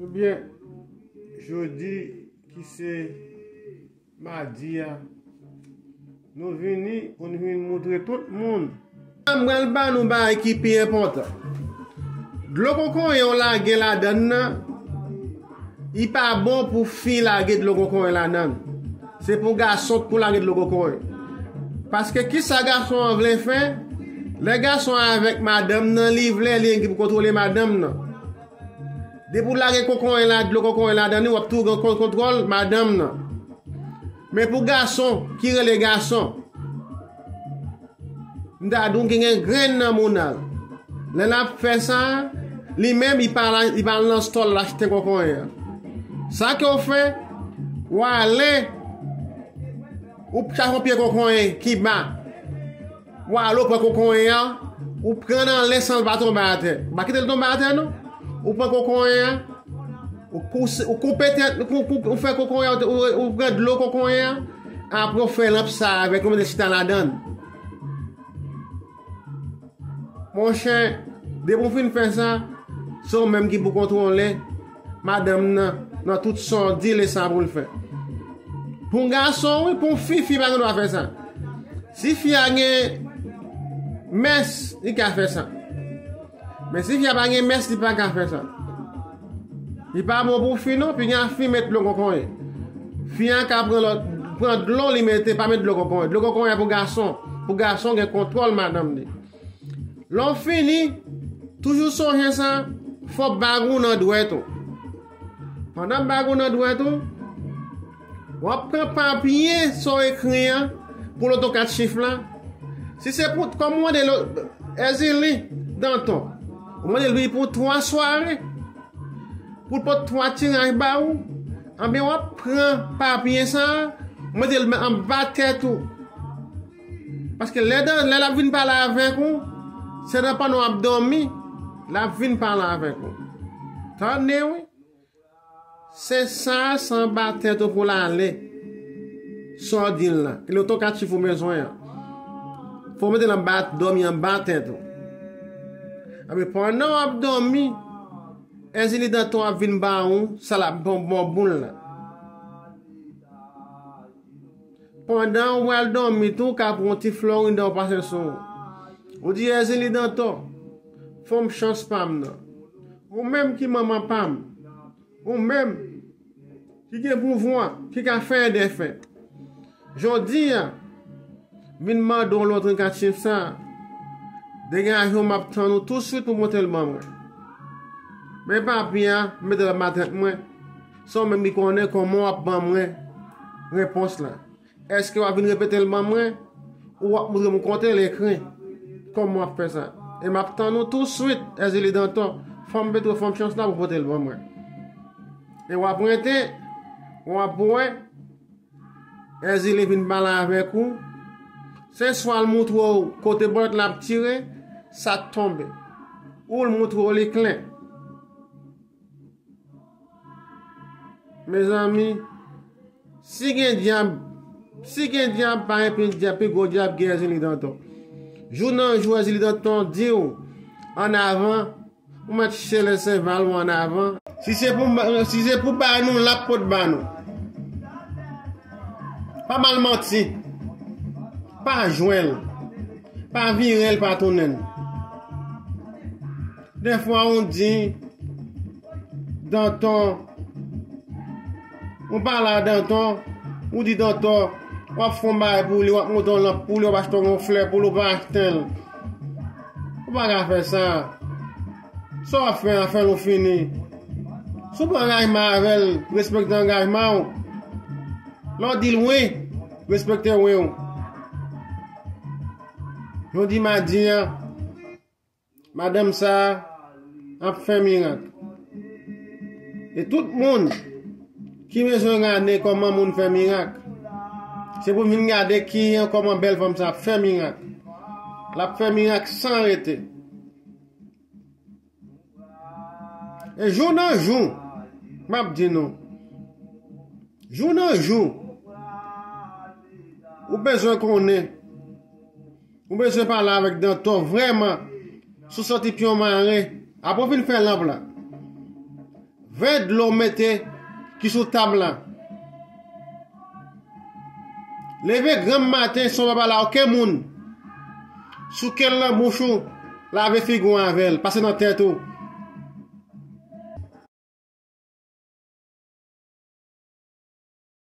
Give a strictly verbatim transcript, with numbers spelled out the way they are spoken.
Ebyen, jodi ki se madi a, nou vini pou n vin moutre tout moun. M pral ba nou bagay ki pi enpòtan. Dlo kokoye w lage ladann nan, li pa bon pou fi lage dlo kokoye ladann. Se pou gason k pou lage dlo kokoye. Paske kisa gason an vle fè? Lè gason an avèk madanm nan, li vle, li gen pou kontwole madanm nan. Depi w lage kokoye la, dlo kokoye ladann li, w ap tou gen kon-, kontwòl madanm nan. Men pou gason ki rele gason, m ta di w ki gen grenn nan moun al. Lè l ap fè sa, li menm, li pa la, li pa al nan stòl l achte kokoye an. Sa ke w fè, w ale, ou chache yon pye kokoye ki ba. W ale, w pran kokoye an, ou pran nan lè san l pa tonbe atè. Ou pa kite l tonbe atè, non. Ou pran kokoye an, ou kouse, ou koupe tèt, ou, ou, ou fè kokoye an, ou, ou pran dlo kokoye an, apre w fè lanp sa avèk, ou mete chita ladann. Monchè, depi w fin fè sa, se w menm ki pou kontwole madanm nan, nan tout sa w di l e sa pou l fè. Pou gason, wi, pou fi, fi pa gen dwa fè sa. Si fi a gen mès, li ka fè sa. Men si fi a pa gen mès, li pa ka fè sa. Li pa bon pou fi, non, piga fi met dlo kokoye. Fi a ka pran lòt, pran dlo, li mete, pa met dlo kokoye. Dlo kokoye pou gason. Pou gason gen kontwòl madanm li. Lè w fini, toujou sonje sa, fò bag ou nan dwèt ou. Pandan bag ou nan dwèt ou, w ap pran papye sa w ekri an pou lotokat chif la. Si se pou, kòm ou mande lo-, Èzili Danton, ou mande li pou twa sware, pou l pote twa tiraj ba ou, anben w ap pran papye sa a, ou mete l anba tèt ou. Paske lè dan-, lè l ap vin pale avèk ou, se nan panno w ap dòmi, l ap vin pale avèk ou. Tande wi. Se sa, se anba tèt ou pou l ale. Sa w di l la. E lotokat chif ou bezwen an. Fò w mete l anba, dòmi anba tèt ou. Anben, pandan w ap dòmi, Èzili Danton ap vin ba ou sa l ap bon, bon boul la. Pandan w al dòmi tou, w ka pran yon ti Florida w pase sou ou. Ou di, Èzili Danton, fè m chans pa m nan. Ou menm ki manman pa m. Ou menm ki gen pouvwa, ki ka fè e defè. Jodi a, vin mande w lotokat chif sa a. Degaje w, m ap tann ou tousuit pou pote l ban mwen. Men papye a, mete l anba tèt mwen. Se w menm ki konnen kòman w ap ban mwen repons la. Èske w ap vin repete l ban mwen? Ou w ap montre m kote l ekri? Kòman w ap fè sa? E m ap tann ou tousuit, Èzili Danton. Fò m mete w, fò m chans la pou pote l ban mwen. E w ap rete, w ap wè, Èzili vin pale avèk ou. Se swa l montre w kote bòlèt la ap tire, sa k tonbe. Ou l montre w li klè. Mezanmi, si gen dyab, si gen dyab, pa gen pi dyab, pi gwo dyab ki Èzili Danton. Jou nan jou, Èzili Danton di w, ann avan, ou mèt chèche Lè Senval ou ann avan. Si se pou, si se pou ba nou, l ap pot ba nou. Pa ba l manti. Pa jwe l. Pa vire l, pa tounen l. Dèfwa ou di, Danton, ou pale a Danton, ou di Danton, w ap fè yon bagay pou li, w ap monte yon lanp pou li, w ap achte yon flè pou li, ou pa achte l. Ou pa ka fè sa. Sa w ap fè a, fè l ou fini. Si w pran angajman avè l, respekte angajman w. Lè w di l wi, respekte wi w. Jodi madi a, madanm sa a ap fè mirak. E tout moun ki bezwen gade kòman moun fè mirak, se pou vin gade kijan, kòman bèl fanm sa a ap fè mirak. L ap fè mirak san rete. E jou nan jou, m ap di nou, jou nan jou, ou bezwen konnen, ou bezwen pale avèk Danton vrèman, si w santi pye w mare, apre w fin fè lanp la. Vè dlo w mete ki sou tab la. Leve granm maten san w pa pale a okenn moun. Souke l nan bouch ou, lave figi w avè l, pase nan tèt ou.